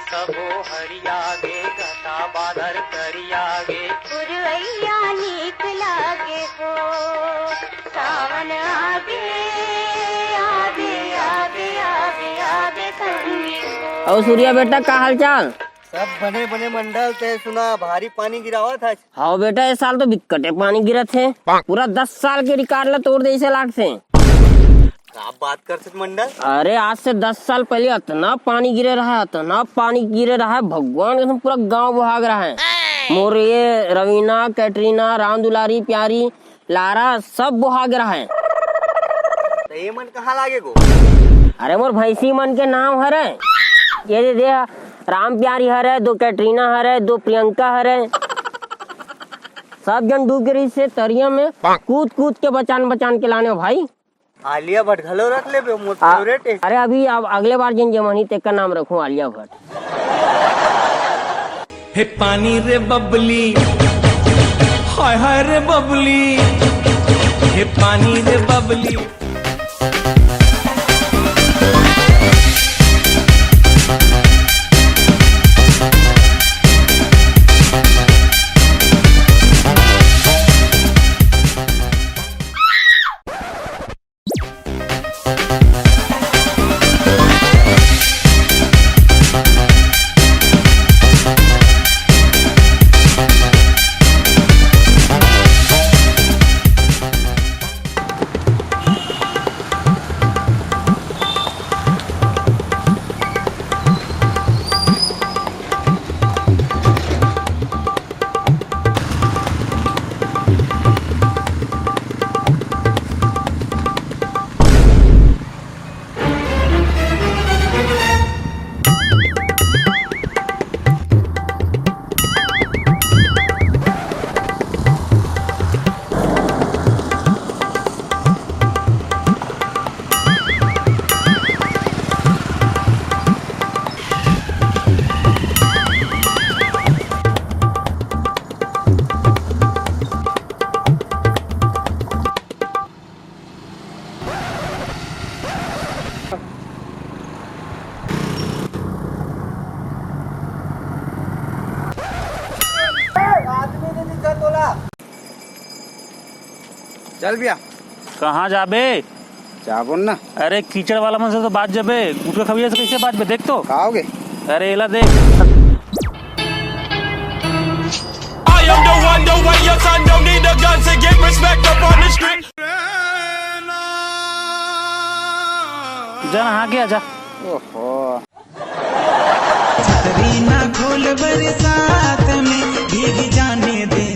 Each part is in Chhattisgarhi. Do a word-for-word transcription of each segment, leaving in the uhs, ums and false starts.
कभो हरिया गे, घटा बादर करिया गे। पुरवैया नीक लागे हो, सावन आगे, आगे, आगे, आगे, आगे संगी हो। अउ सूर्या बेटा, का हाल चाल? सब बने बने मंडल, ते सुना, भारी पानी गिरावत हे। हाव बेटा, ए साल तो बिकटे पानी गिरत हे। पूरा दस साल के रिकॉर्ड ला तोड़ दे अइसे लागथे। का बात करथस मंडल? अरे, आज से दस साल पहले अतना पानी गिरे रहा, अतना पानी गिरे रहा, भगवान कसम पूरा गांव बोहा गे रहा हे। मोर ये रवीना, कैटरीना, राम दुलारी, प्यारी, लारा, सब बोहा गे रहा हे। त ये मन कहाँ लागे गो? अरे, मोर भैंसी मन के नाम हरे, ये दे, दे, राम प्यारी हरे, दो कैटरीना हरे, दो प्रियंका हरे। सब झन डूब गे रहिस हे तरिया में, कूद कूद के बचान बचान के लाने हो भाई। आलिया भट्ट घलो रख लेबे, मोर आ, फेवरेट हे। अरे अभी अब अगले बार जेन जमही तेकर नाम रखूं आलिया भट्ट। हे पानी रे बबली, हाय हाय रे बबली, हे पानी रे बबली। आदमी नहीं दिखा तोला। चल भैया। कहाँ जाबे? जाबो ना। अरे कीचड़ वाला मन से तो बाच जाबे, गुटखा खवैया से कैसे बाचबे? देख तो। का होगे? अरे एला देख। I am the one, the way your son don't need a gun to get respect up on the street. जा नहा के आजा। ओहो। छतरी ना खोल बरसात में, भीग जाने दे,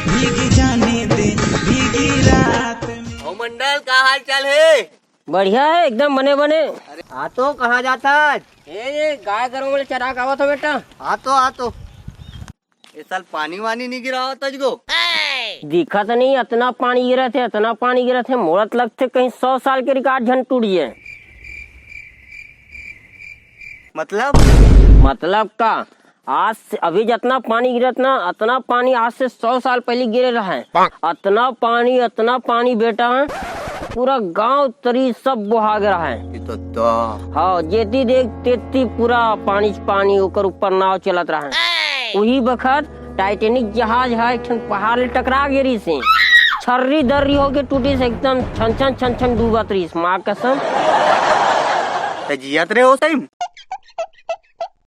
भीग जाने दे, भीगी रात में। ओ मंडल, का हाल चाल हे? बढ़िया हे, एकदम बने बने। अरे, आ तो, कहाँ जाथस? ए, ये गाय गरु मन ल चरा के आवत हों बेटा। आ तो, आ तो। ए साल पानी वानी नहीं गिरावत हस गो? दिखत नहीं, अतना पानी गिरत हे, अतना पानी गिरत हे, मोला त लगथे कहीं सौ साल के रिकॉर्ड झन टूट जाए। मतलब? मतलब का? आज से, अभी जतना पानी गिरत ना, अतना पानी आज से सौ साल पहले गिरे रहा हे। अतना पानी, अतना पानी बेटा, पूरा गांव तरी सब बोहा गे रहा हे। ये तो दा। हाँ, जेती देख तेती पूरा पानी च पानी, ओकर ऊपर नाव चलत रहा हे। उही बखत टाइटैनिक जहाज ह एक ठन पहाड़ ले टकरा गे रहिस हे। छर्री दर्री होके टूटिस, एकदम छन छन छन छन डूबत रहिस, माँ कसम। ते जियत रहे ओ टाइम?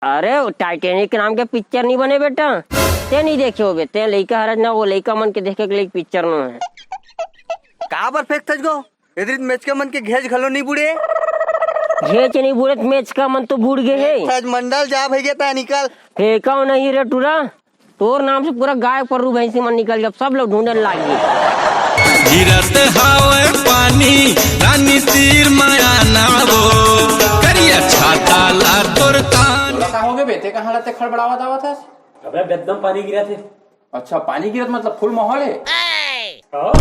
अरे, वो टाइटैनिक नाम के पिक्चर नहीं बने बेटा, ते नहीं देखे होबे, ते लइका हरज ना, वो लइका मन के देखे के लइक पिक्चर नो हे। काबर फेंकथस गो? एदरी मेचका मन के घेंच घलो नहीं बुड़े। घेंच नहीं बुड़े त मेचका मन तो बुड़ गे हे। फेंकथस मंडल, जा भैया ता निकल। फेंकव नहीं रे टूरा, तोर नाम से पूरा गाय परू भैंसी मन निकल जाब, सब लोग ढूंढन लाग गे। गिरत हावय पानी, रानी तीर माया नावो, करिया छाता ला तोर तान। तोला का होगे बे, ते कहाँ रहते खड़बड़ावत आवत हस? अबे, एकदम पानी गिरत हे। अच्छा, पानी गिरत मतलब फुल माहौल हे? हाँ।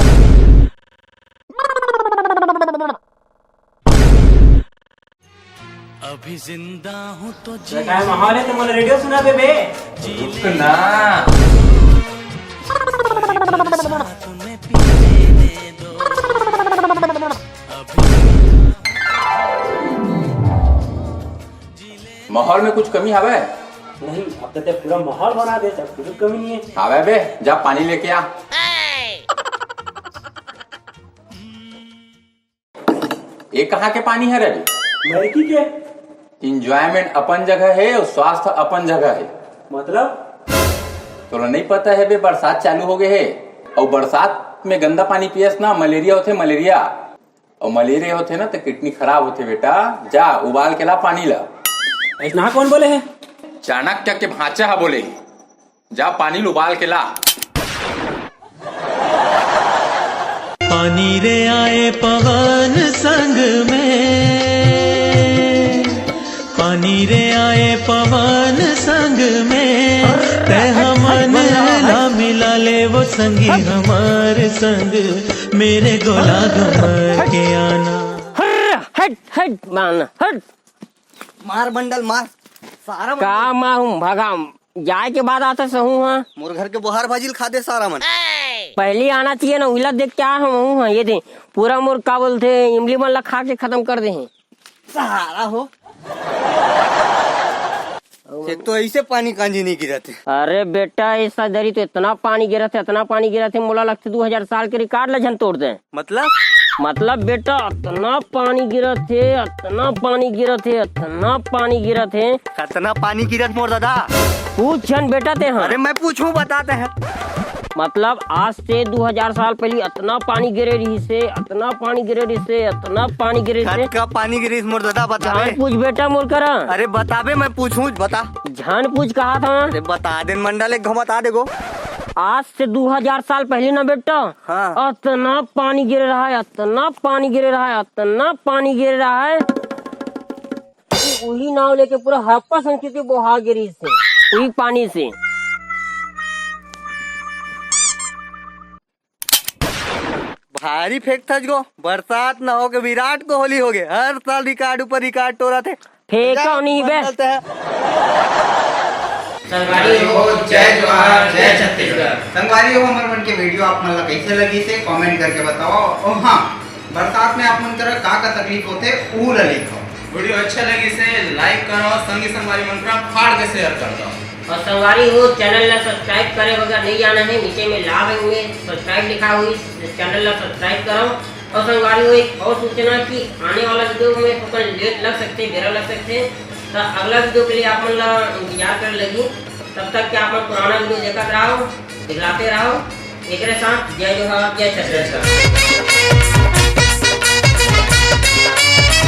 अभी जिंदा हूँ तो जी। काय माहौल हे, तुमन रेडियो सुना दे बे। रुक ना। माहौल में कुछ कमी हवे? नहीं, अब तो ते पूरा माहौल बना दे, अब कुछ कमी नहीं है। आवे बे, जा पानी लेके आ। ये कहाँ के पानी है रे? लड़की के। Enjoyment अपन जगह है और स्वास्थ्य अपन जगह है। मतलब? तोला नहीं पता है बे, बरसात चालू हो गए है और बरसात में गंदा पानी पियस ना, मलेरिया होथे, मलेरिया। और मलेरिया होथे ना तो किडनी खराब होथे बेटा। जा उबाल के ला पानी ला। ऐसना कौन बोले है? चाणक्य के भांचा हा बोले है। जा पानी ल उबाल के ला। पानी रे आए पवन संग में, पानी रे आए पवन संग में, तै हमन ला मिला ले वो संगी हमार संग, मेरे गोला घमर के आना। हट, हट, मान, हट। मार बंडल मार, सारा मन का मा हूँ भगाम। जाए के बाद आता सहू हाँ। मोर घर के बोहार भाजी ल खा दे सारा मन। पहली आना चाहिए ना, उहिला देख के आ हम हूँ हाँ। ये दे, पूरा मोर का बोलथे, इमली मन ला खा के खत्म कर दे हैं। सहारा हो। एक तो ऐसे पानी कांजी नहीं गिरत है। अरे बेटा, ऐसा दरी तो इतना पानी गिरत है, इतना पानी गिरत है, मोला लगथे दू हजार साल के रिकॉर्ड ला झन तोड़ दे। मतलब? मतलब बेटा, इतना पानी गिरत हे, इतना पानी गिरत हे, इतना पानी गिरत हे। कतना पानी गिरत मोर दादा? पूछ झन बेटा ते हाँ। अरे मैं पूछूं, बताते हैं। मतलब आज से दू हजार साल पहली इतना पानी गिरे रहिस हे, इतना पानी गिरे रहिस हे, इतना पानी गिरे रहिस हे। कतका पानी गिरिस मोर दादा, बताबे? झन पूछ बेटा मोर करा। अरे बताबे, मैं पूछूं, बता। झन पूछ कहा था। अरे बता दे मंडल, एक घुमा बता देगो। आज से दू हजार साल पहले ना बेटा, हाँ। अतना पानी गिरे रहा है, अतना पानी गिरे रहा है, अतना पानी गिरे रहा है कि उही नाव लेके पूरा हड़प्पा संस्कृति बोहा गिरी से, उही पानी से। भारी फेंकथस गो, बरसात ना होके विराट कोहली होगे। हर साल रिकॉर्ड ऊपर रिकॉर्ड टोरथे। फेंको नहीं बे। संगवारी हो, जय जोहार, जय छत्तीसगढ़। संगवारी हो, हमर मन के वीडियो आप मन ला कैसे लगी से कमेंट करके बताओ। और हाँ, बरसात में आप मन करा का का तकलीफ होथे, ऊ ला लिखो। वीडियो अच्छा लगी से लाइक करो, संगी संगवारी मन करा फाड़ के शेयर कर दो। और संगवारी हो, चैनल ला सब्सक्राइब करे बगैर नहीं जाना है, नीचे में लाल रंग में सब्सक्राइब लिखा हुई, चैनल ला सब्सक्राइब करो। और संगवारी हो, एक और सूचना कि आने वाला वीडियो में थोड़ा लेट लग सकथे, बेरा लग सकथे, तो अगला वीडियो के लिए आप मन ला इंतजार करे लगी। तब तक के आप मन पुराना वीडियो देखत रहो, दिखलाते रहो। एकरे साथ जय जोहार, जय छत्तीसगढ़।